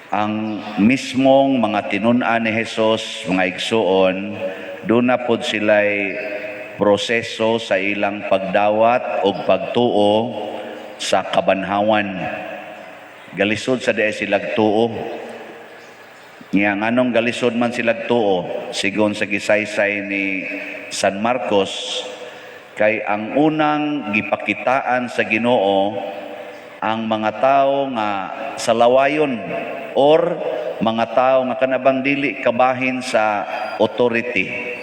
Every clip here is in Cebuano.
Ang mismong mga tinun-an ni Jesus, mga igsuon, duna pod sila'y proseso sa ilang pagdawat o pagtuo sa kabanhawan. Galisod sa diay silag tuo. Nya nganong galisod man silag tuo, sigon sa gisaysay ni San Marcos, kay ang unang gipakitaan sa Ginoo ang mga tao nga sa lawayon or mga tao nga kanabang dili kabahin sa authority.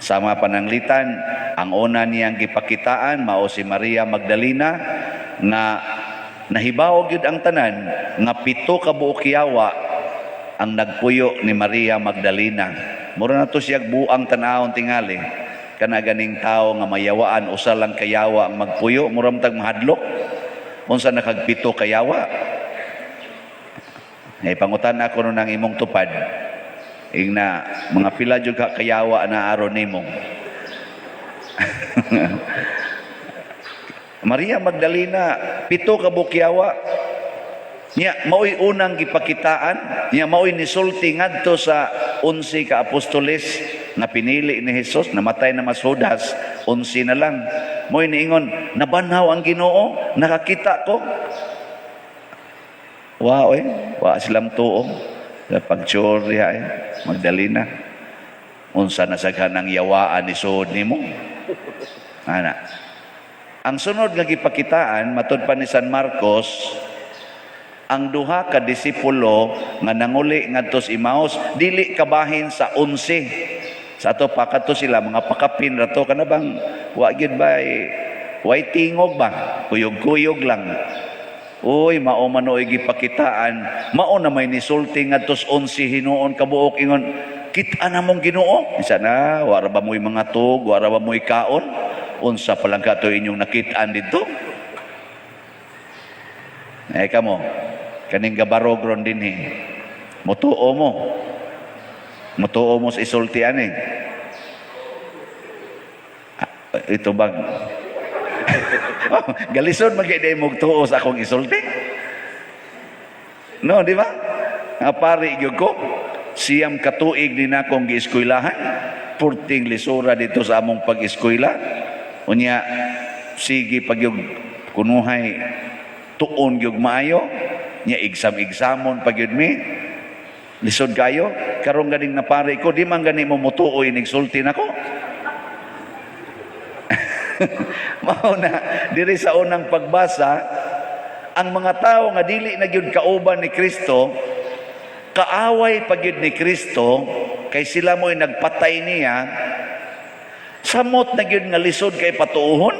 Sama pananglitan, ang una niyang gipakitaan mao si Maria Magdalena nga nahibaw gyud ang tanan nga 7 ka buok yawa ang nagpuyo ni Maria Magdalena. Mura na to siya buang tan-awon tingali. Kana ganing tao nga mayawaan, usa lang kayawa ang magpuyo, mura man tag mahadlok. Unsa nakagpito kayawa? Eh, pangutan ako nun ang imong tupad. Ingna, mga pila jud ka kayawa na aron nimo. Maria Magdalena, 7 ka buok yawa. Nya mao'y unang gipakitaan, nya mao'y nisulti ngadto sa 11 ka apostoles nga pinili ni Jesus, namatay na mas Judas, 11 na lang. Mo'y niingon, "Nabanhaw ang Ginoo, nakakita ko." Wa oy, wa silang tuo. Sa pagtsorya eh, Magdalena. Unsa na saghan ang yawaan ni suod nimo? Ana. Ang sunod nga gipakitaan, matud pa ni San Marcos, ang duha ka disipulo nga nanguli ngadto sa Emmaus, dili kabahin sa 11. Sa ato pa kadto sila mga pakapin ra to, kana bang wa gyud ba eh, way tingog ba, kuyog-kuyog lang. Uy, mao man oy gipakitaan, mao na may nisulti ngadto sa 11 hinuon kabuok, ingon, "Kita namong Ginoo." Isa na, wara ba mo'y mga tug, wara ba mo'y kaon? Unsa pa lang ka to inyong nakitaan dito? Eh kamo, kaning gabarog ron dinhi. Mutuo mo. Mutuo mo sa isulti ani. Ah, ito bang galisod man kay mo tuo sa akong isulti? No, di ba? Nga pari gyud ko, 9 ka tuig din akong gieskwelahan. Purting lisura dito sa among pag-eskwela. Unya, sige pag yung kunuhay tuon gyud maayo, nya exam-examon pag yun mi. Lisod kayo, karong ganing napari ko, di man gani mo mutuo inig sulti nako. Mao na diri sa unang pagbasa, ang mga tao nga dili na gyud kauban ni Kristo, kaaway pa gyud ni Kristo, kay sila mo'y nagpatay niya, samot na gyud nga lisod kay patuohon.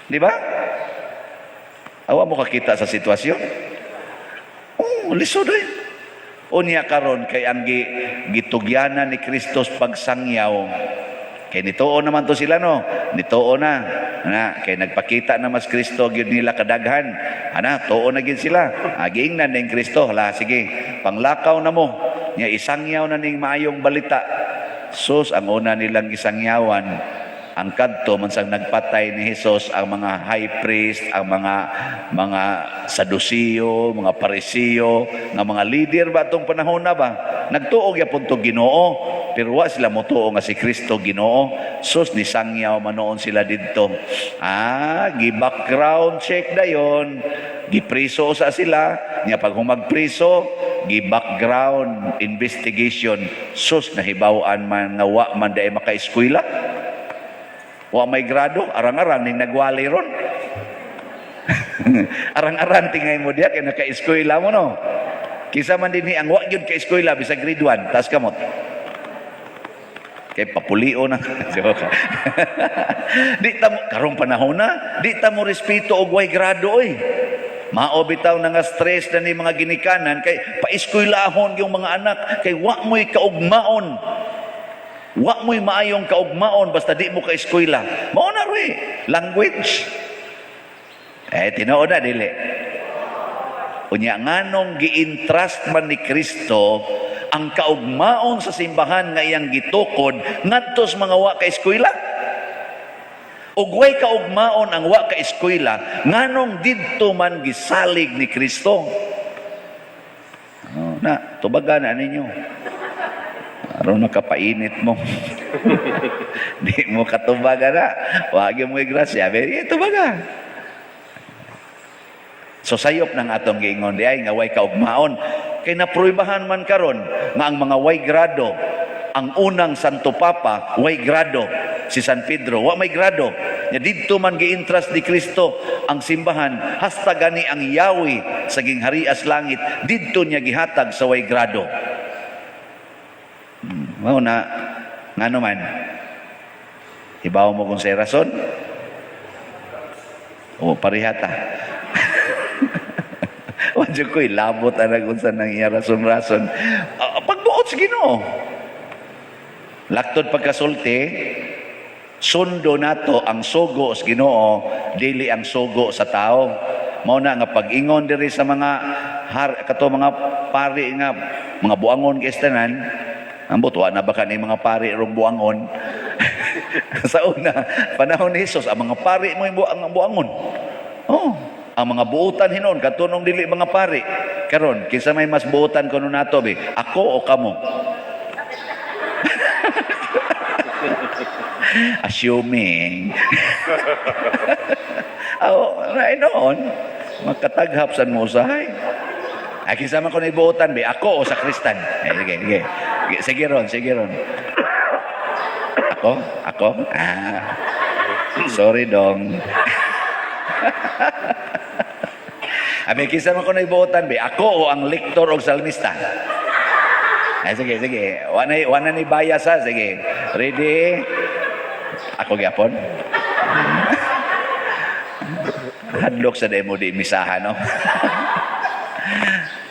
Di ba? Awa mo kakita sa sitwasyon? Oh, lisod eh. Unya karon kay ang gitugyanan ni Kristos pagsangyaw. Kay nituo naman to sila, no. Nituo na. Na kay nagpakita na mas Kristo gyud nila kadaghan. Ana, tuo na gyud sila. Giingnan ning Kristo, "Hala sige, panglakaw na mo." Nya isangyaw na ning maayong balita. Sus, ang una nilang gisangyawan, ang kadto man sang nagpatay ni Jesus, ang mga high priest, ang mga Sadusiyo, mga Parisiyo, nga mga leader ba atong panahon na ba? Nagtuo gyapon to Ginoo, pero wa sila motuo nga si Kristo Ginoo. Sus, nisangyaw man noon sila didto. Ah, gi-background check dayon. Gipriso sa sila, nya pag humagpriso, gi-background investigation. Sus, nahibaw-an man nga wa man diay makaeskwela. Wa may grado, arang-arang ning nagwali ron. Arang-arang tingay mo diya kay naka-eskwela mo, no. Kisa man dinhi ang wa gyud ka eskwela bisag grade 1, taas kamot. Kay papulio na. Joke. Di ta mo karong panahon na, di ta mo respeto og way grado oy. Mao bitaw na nga stress na ni mga ginikanan kay paeskwelahon yung mga anak kay wa mo'y kaugmaon. Wa mo'y maayong kaugmaon basta di mo ka eskwela. Mao na roy language. Eh, tinuod na dili? Unya nganong gi-entrust man ni Kristo ang kaugmaon sa simbahan nga iyang gitukod ngadto sa mga wa ka eskwela? Ug way kaugmaon ang wa ka eskwela, nganong didto man gisalig ni Kristo? Na, tubaga na ninyo. Aron makapainit mo. Di mo katubaga na. Wagi mo grasya. Eh, tubaga. So sayop ng atong giingon di ay nga way kaugmaon kay napruibahan man karon nga ang mga way grado. Ang unang Santo Papa way grado, si San Pedro wa may grado nya. Didto man gi-entrust ni Kristo ang simbahan, hasta gani ang yawi sa gingharias langit didto niya gihatag sa way grado. Mao na ngano man hibaw mo kung say rason o parehata. Wa jud ko'y labot ana kung sa nang iya rason-rason. Ah, pagbuot sa Ginoo. Laktod pagkasulti, sundo nato ang sugo sa Ginoo, dili ang sugo sa tao. Mao na nga pag-ingon diri sa mga har, kato mga pari nga mga buangon kay tanan, ambot wa na ba ni mga pari rong buangon? Sa una, panahon ni Jesus, ang mga pari mo yung buang, buangon. Oh, ang mga buutan hinon katunong dili mga pari. Karon, kinsa may mas buutan kuno nato be? Ako o kamo? Assuming. Oh, ay noon, makataghap san mo usahay. Ay, kinsa man ko na ibuotan be? Ako o sa Kristan? Eh, sige, sige. Sige ron, sige ron. Ako? Ako? Ah. Sorry, dong. Abi, kinsa man ko na ibuotan be? Ako o ang lektor o salmista? Ay, sige, sige. Wala ni bias ha. Sige. Ready? Ako gyapon? Hadlok sa demo di misahan, no?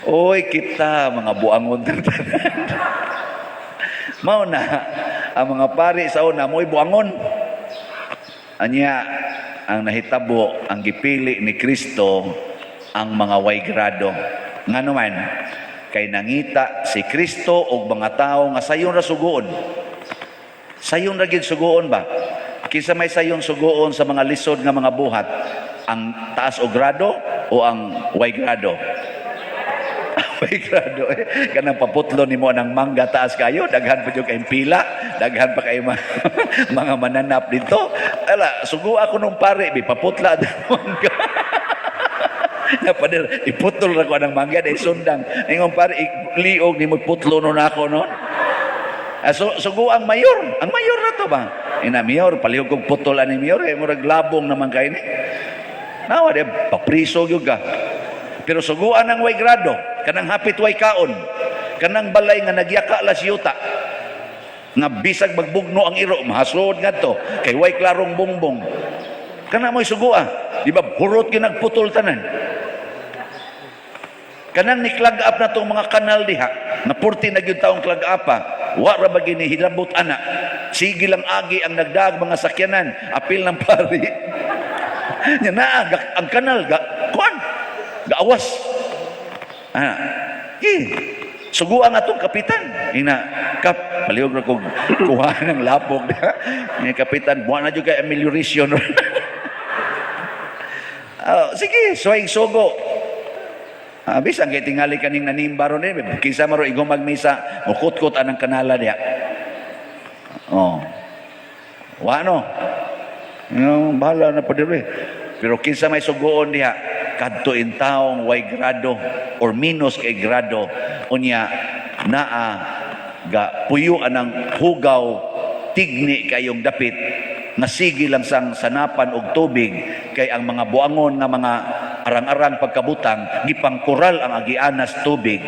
Uy, kita, mga buangon tanan. Mao na, ang mga pari sa una, mo'y buangon. Anya, ang nahitabo, ang gipili ni Kristo, ang mga way grado. Ngano man, kay nangita si Kristo og mga tawo nga sayon ra sugoon. Sayon ra gid sugoon ba? Kinsa may sayon sugoon sa mga lisod nga mga buhat? Ang taas og grado o ang way grado? Way grado eh. Kanang paputlo nimo ng mangga, taas kayo, daghan pa jud kayong pila, daghan pa kayo mga, mga mananap dito. Ala, sugo ako nung pare, bi paputla ang mangga. Na pader, iputol ra ko ang mangga dahil sundang. Ingon pare, liog nimo putlo nun ako noon. Ah, so, sugo ang mayor. Ang mayor na to ba? Ina, mayor, palihog kong putol ani mayor, eh, murag labong naman kayo ni. Nawa, di, papriso gyud ka. Pero suguan ang way grado, kanang hapit way kaon, kanang balay nga nagyaka las yuta, nga bisag magbugno ang iro, mahasod ngadto, kay way klarong bongbong. Kana mo'y sugua, di ba hurot ginagputol tanan. Kanang ni clog up na tong mga kanal diha, na purti na gyud taong clog up pa, wa ra ba gini hilabot ana. Sige lang agi ang nagdaag mga sakyanan, apil ng pari. Nya naa ang kanal ga kuan gaawas. Ah, eh, suguan atong kapitan. Ina, kap, palihog ra kog kuha ng lapok. Ni kapitan, buwan na jud kay amelioration. Ah, sige, suway sugo. Ah, bisan kay tingali kaning nanimba ron eh, kinsa man ro igong magmisa, mukutkot anang kanala diha. Oh. Wa no. Yung bahala na pa diri. Pero kinsa may sugoon diha, kadto in taong way grado or minus kay grado, unya naa ga puyo anang hugaw, tigni kayong dapit nga sige lang sang sanapan og tubig, kay ang mga buangon nga mga arang-arang pagkabutang gipangkural ang agianas tubig.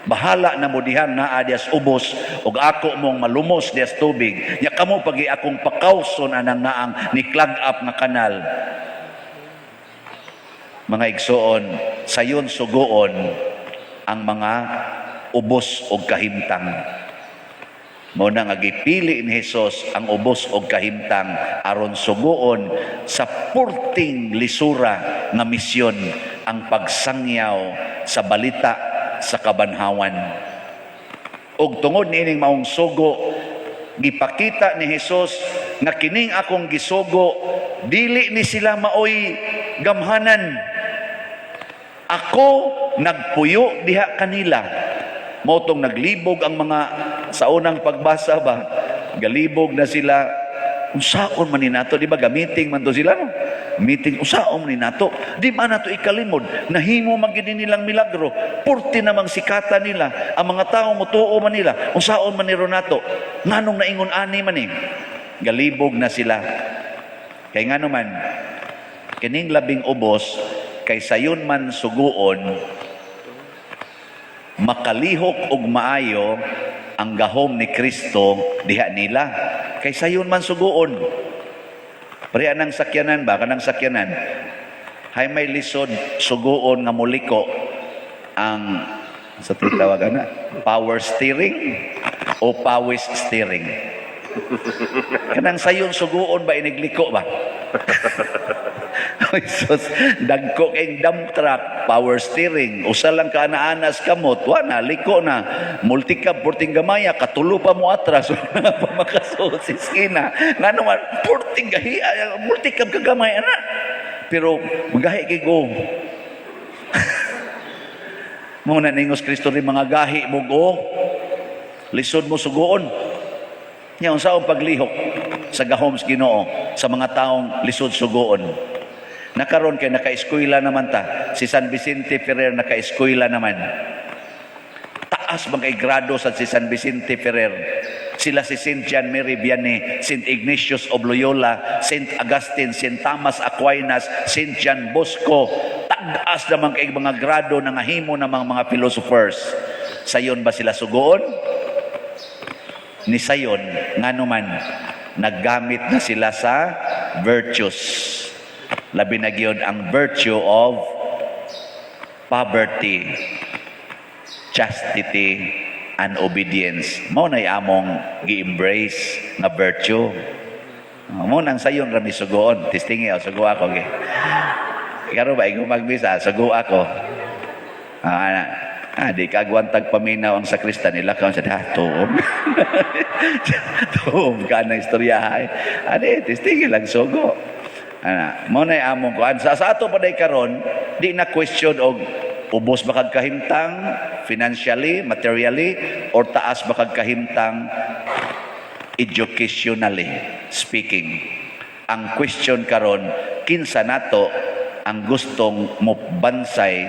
Bahala na mo dihan naa dias ubos ug ako mong malumos dias tubig nya kamo pagi akong pakawson anang naang ni clog up nga kanal. Mga igsoon, sayon sugoon ang mga ubos og kahimtang. Mao na nga gipili ni Hesus ang ubos og kahimtang aron sugoon sa purting lisura nga misyon, ang pagsangyaw sa balita sa kabanhawan. Og tungod niining maong sugo, gipakita ni Hesus nga kining akong gisugo dili ni sila maoy gamhanan. Ako nagpuyo diha kanila. Mao tong naglibog ang mga sa unang pagbasa ba, galibog na sila, unsaon man ni nato, di ba gamiting man to sila, no? Meeting, unsaon man ni nato? Di man nato ikalimod, nahimo man gid nilang milagro, purti namang sikata nila, ang mga tao motuo man nila, unsaon man ni nato? Nganong naingon ani man ni? Galibog na sila. Kay ngano man, kining labing ubos, kay sayon man suguon, makalihok og maayo ang gahom ni Kristo diha nila. Kay sayon man suguon. Pareha ng sakyanan ba? Kanang sakyanan. Hay may lisod suguon nga muliko ang sa tawag ana, power steering o pawis steering. Kanang sayon suguon ba, inigliko ba? Oy sus, dagko kay dump truck, power steering, usa lang ka ana-anas kamot, wa na, liko na. Multicab purting gamaya, katulo pa mo atras, wala pa makasuot sa iskina. Ngano man, purting gahi, multicab ka gamay ana. Pero gahi kay go. Mao na ningos Kristo rin, mga gahi mo go. Lisod mo suguon. Nya unsaon paglihok sa gahom sa Ginoo sa mga taong lisod suguon? Nakaron kay naka-eskwela naman ta. Si San Vicente Ferrer naka-eskwela naman. Taas man kay grado sa si San Vicente Ferrer. Sila si Saint John Mary Vianney, Saint Ignatius of Loyola, Saint Augustine, Saint Thomas Aquinas, Saint John Bosco. Tag-as naman kay mga grado na ngahimo ng mga philosophers. Sayon ba sila sugoon? Ni sayon, ngano man, naggamit na sila sa virtues. Labi na gyud ang virtue of poverty, chastity, and obedience. Mao na among gi-embrace nga virtue. Mao nang sayon ra mi sugoon. Testingi, oh, sugo ako ge. Karo ba ikaw magmisa, sugo ako. Ah, ana. Ah, di ka agwantag paminaw ang sakristan nila ka sa ha, tuom. Tuom ka na istorya ay. Adi, testingi lang sugo. Ana, mao na among kuan. Sa ato pa day karon, di na question og ubos ba kag kahimtang financially, materially, or taas ba kag kahimtang educationally speaking. Ang question karon, kinsa nato ang gustong mobansay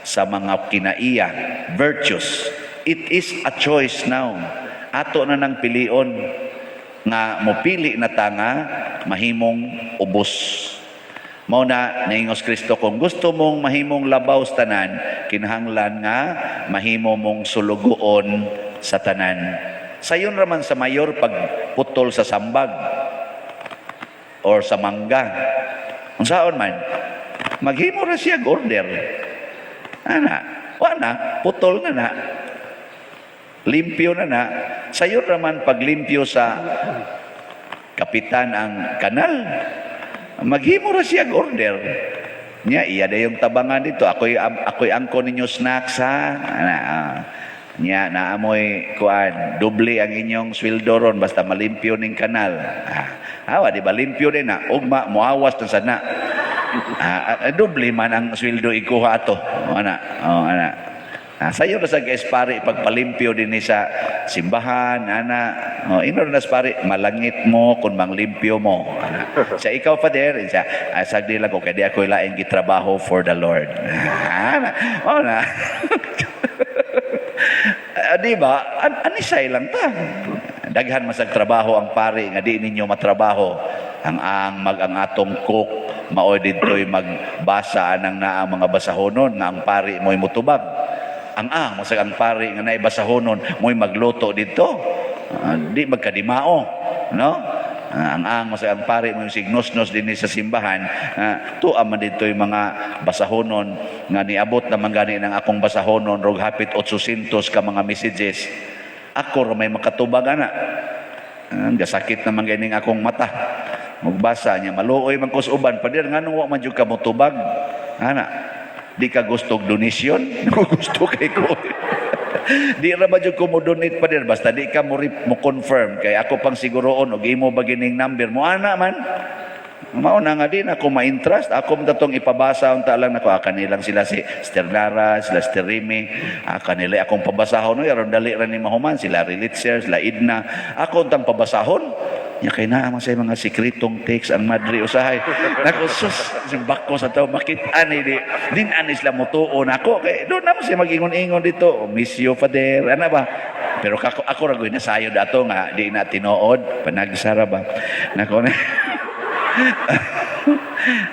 sa mga kinaiya, virtues? It is a choice now. Ato na nang pilion nga mopili na ta nga mahimong ubos. Mao na naingos Kristo, kung gusto mong mahimong labaw sa tanan, kinahanglan nga mahimo mong sulugoon sa tanan. Sayon raman sa mayor pagputol sa sambag or sa mangga. Unsaon man? Maghimo ra siya order. Ana, wa na, putol na na. Limpyo na na. Sayon raman paglimpyo sa kapitan ang kanal. Maghimo ra siya order. Nya iya dayong tabangan dito. Ako'y angko ninyo snacks ha. Ana, ah. Nya naamoy kuan, doble ang inyong sweldo ron basta malimpyo ning kanal. Ah, awa di ba limpyo din na. Ugma moawas na sana. Ah, ah, doble man ang sweldo ikuha ato. O, ana, oh, ana. Ah, sayo na sa pari pagpalimpyo din ni sa simbahan, ana. Oh, inor na sa pari, malangit mo kung manglimpyo mo. Ana. Sa ikaw, Father, sa sagdi lang ko kay di ako laing gitrabaho for the Lord. Ana. Oh, na. Ah, di ba? Anisay lang ta. Daghan masag trabaho ang pari nga di ninyo matrabaho. Ang mag ang atong cook maoy didto'y magbasa anang naa mga basahonon nga ang pari mo'y mutubag. Ang masag ang pari nga naay basahonon mo'y magluto didto. Ah, di magkadimao, no? Ah, ang masag ang pari mo signos-nos dinhi sa simbahan, ah, tuwa man didto'y mga basahonon nga niabot naman gani ng akong basahonon rog hapit 800 ka mga messages. Ako ra may makatubag ana. Ah, gasakit naman ganing akong mata. Mugbasa niya, maluoy man ko sa uban, "Pader, nganong wa man jud ka motubag?" Ana, di ka gusto og donation? Gusto kay ko. Di ra ba jud ko mo donate, pader, basta di ka mo, mo confirm kay ako pang siguroon og imo ba gining number mo ana man. Mao na nga din ako ma-interest. Ako man tong ipabasa unta lang nako, ah, kanilang sila si Sister Lara, sila Sister Remy, ah, kanila akong pabasahon no, aron dali ra ni mahuman sila Relitzer, sila Idna. Ako untang pabasahon. Nya kay naa man say mga sikretong text ang madre usahay. Nako sus, bako sa tao makit-an ni di din ani sila motuo nako kay doon naman siya mag-ingon-ingon dito. "Oh, miss you, Father." Ana ba? Pero kako, ako ra gyud nasayod ato nga di na tinuod, panagsara ba. Nako na.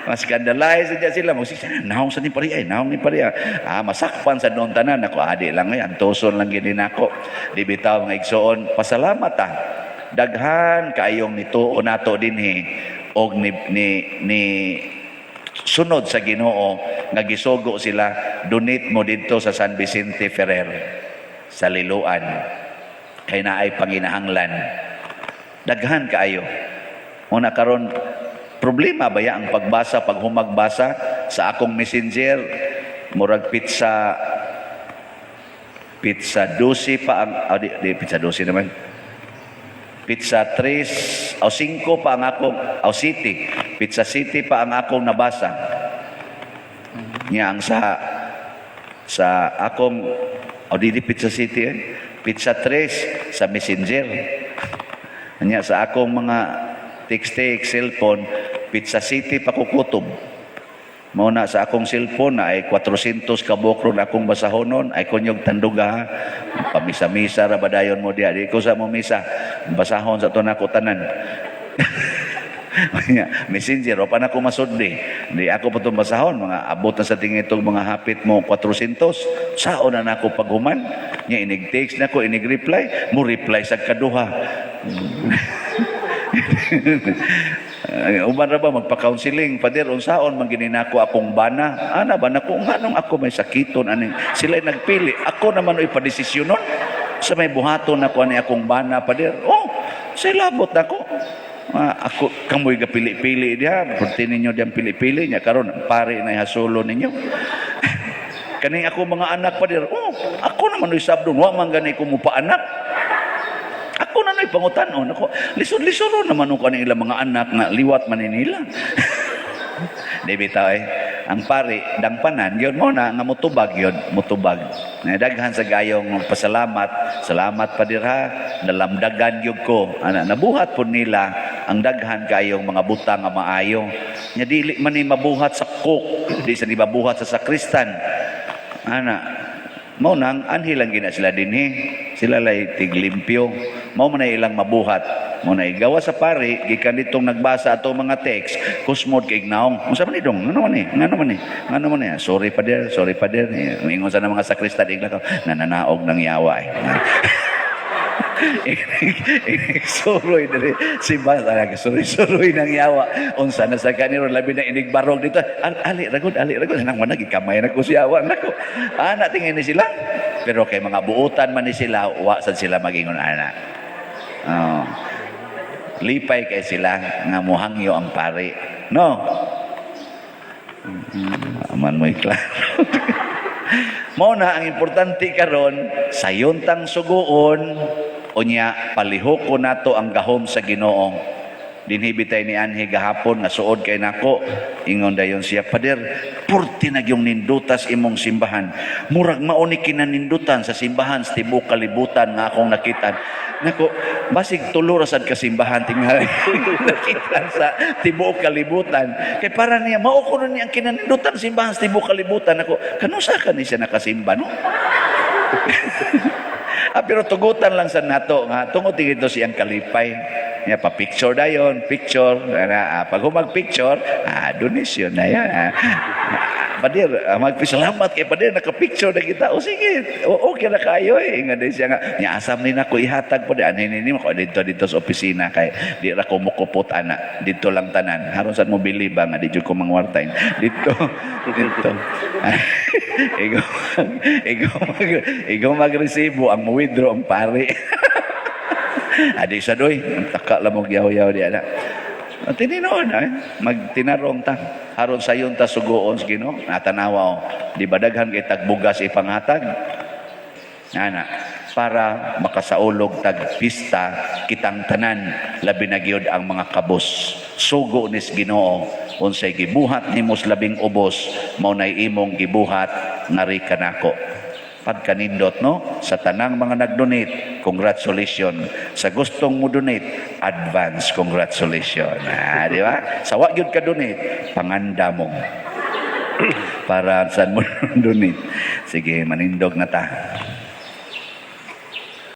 Mas-scandalize dyan sila. Magsisa, naong sa ni pariya, eh, naong ni pariya. Ah, masakpan sa doon tanan. Ako, adi lang ngayon, antuson lang gini nako. Di bitaw, mga igsoon, pasalamat ah. Daghan kaayong nituo nato dinhi og ni sunod sa Ginoo nga gisugo sila, donate mo didto sa San Vicente Ferrer sa Liloan kay naay panginahanglan. Daghan kaayo. Una karon, problema ba ya ang pagbasa, paghumagbasa sa akong Messenger, murag pizza pizza 12 pa ang, oh, di pizza 12 naman, pizza 3 o 5 pa ang akong, o city, pizza city pa ang akong nabasa niya. Ang sa akong, o di pizza city eh, pizza 3 sa Messenger niya. Sa akong mga text-text cellphone, pizza city pa kukutob. Mao na sa akong cellphone na ay 400 ka buok ron akong basahonon ay kunyog tanduga. Pamisa-misa ra ba dayon mo diya, di ko sa mo misa, basahon sa to nako tanan. Messenger o pa na ko masudli. Di ako pa itong basahon, mga abot na sa tingin itong mga hapit mo 400. Sao na nako paghuman? Nya inig text na ko, inig reply, mo reply sa kaduha. Ay, uban ra ba magpa-counseling, "Father, unsaon man gini nako akong bana?" Ana ba nako, nganong ako may sakiton ani? Sila nagpili, ako naman oy padesisyonon. Sa may buhaton nako ani akong bana, Father? Oh, say labot nako. Ah, ako kamoy gapili-pili diha, purti ninyo diyang pili-pili nya karon pare na hasulo ninyo. Kaning ako mga anak, Father, oh, ako naman oy sabdon, wa man gani ko mo anak. Ako na na'y pangutan-on. Ako, lisod-lisod naman ko kaning ilang mga anak nga liwat man ni nila. Di bitaw eh. Ang pari, dangpanan, yun mo na, nga mutubag yun, mutubag. Na daghan sa gayong pasalamat, "Salamat pa dirha, nalamdagan yun ko." Ana, nabuhat po nila ang daghan kayong mga butang nga maayo. Nya dili man ni mabuhat sa cook, di sa ni mabuhat sa sakristan. Ana, mao nang anhi lang gina sila dinhi. Sila lay tiglimpyo. Mao man na ilang mabuhat. Mao na gawa sa pari gikan ditong nagbasa ato mga text, kusmod kay naong. Unsa man ni dong? Ngano man ni? Ngano man ni? Ngano man ni? "Sorry, Father, sorry, Father." Ingon sa mga sakristan igla ko nananaog ng yawa eh. Inig suroy diri si ba talaga, suroy-suroy ng yawa. Unsa na sa kaniro, labi na inig barog dito. Ali ragod, ali ragod nang wala gikamay na ko si yawa nako. Ana tingin ni sila. Pero kay mga buutan man ni sila, wa sad sila magingon ana. Oh. Lipay kay sila nga muhangyo ang pari. No? Aman mo'y klaro. Mao na ang importante karon, sayon tang suguon, unya palihoko nato ang gahom sa Ginoo. Dinhi bitay ni anhi gahapon nga suod kay nako. Ingon dayon siya, "Pader, purti na gyung nindutas imong simbahan. Murag mao ni kinanindutan sa simbahan sa tibuok kalibutan nga akong nakitaan." Nako, basig tulo ra sad ka simbahan tingali nakitaan sa tibuok kalibutan. Kay para niya mao kuno ni ang kinanindutan simbahan sa tibuok kalibutan. Nako, kanusa ka ni siya nakasimba, no? Ah, pero tugutan lang sa nato nga tungod ito siyang kalipay. Nya pa picture dayon, picture. Ana, ah, pag humag picture, ah, donation na yan. Ah. "Pader, ah, magpasalamat kay Pader, naka-picture na kita." "O sige, o, okay na kayo eh." Nga din siya nga, nya asam ni nako ihatag po di anhin ni ko dito dito sa opisina kay di ra ko mukupot ana. Dito lang tanan. Haron sad mo bili ba nga di jud ko mangwartay. Dito, dito. Ikaw magresibo, ang mo withdraw ang pare. Adi sa doy, ang taka lang mo yaw-yaw di ana. Tininoon ay magtinarong ta. Haron sayon ta suguon sa Ginoo. Natanawa o. Di ba daghan kay tagbugas ipanghatag? Ana, para makasaulog tag pista kitang tanan, labi na gyud ang mga kabus. Sugo nis Ginoo, unsay gibuhat nimo sa labing ubos, mao nay imong gibuhat ngari kanako. Pagkanindot, no? Sa tanang mga nag-donate, congratulations. Sa gustong mo donate, advance congratulations. Ah, di ba? Sa wa gyud ka donate, panganda mo para saan mo donate. Sige, manindog na ta.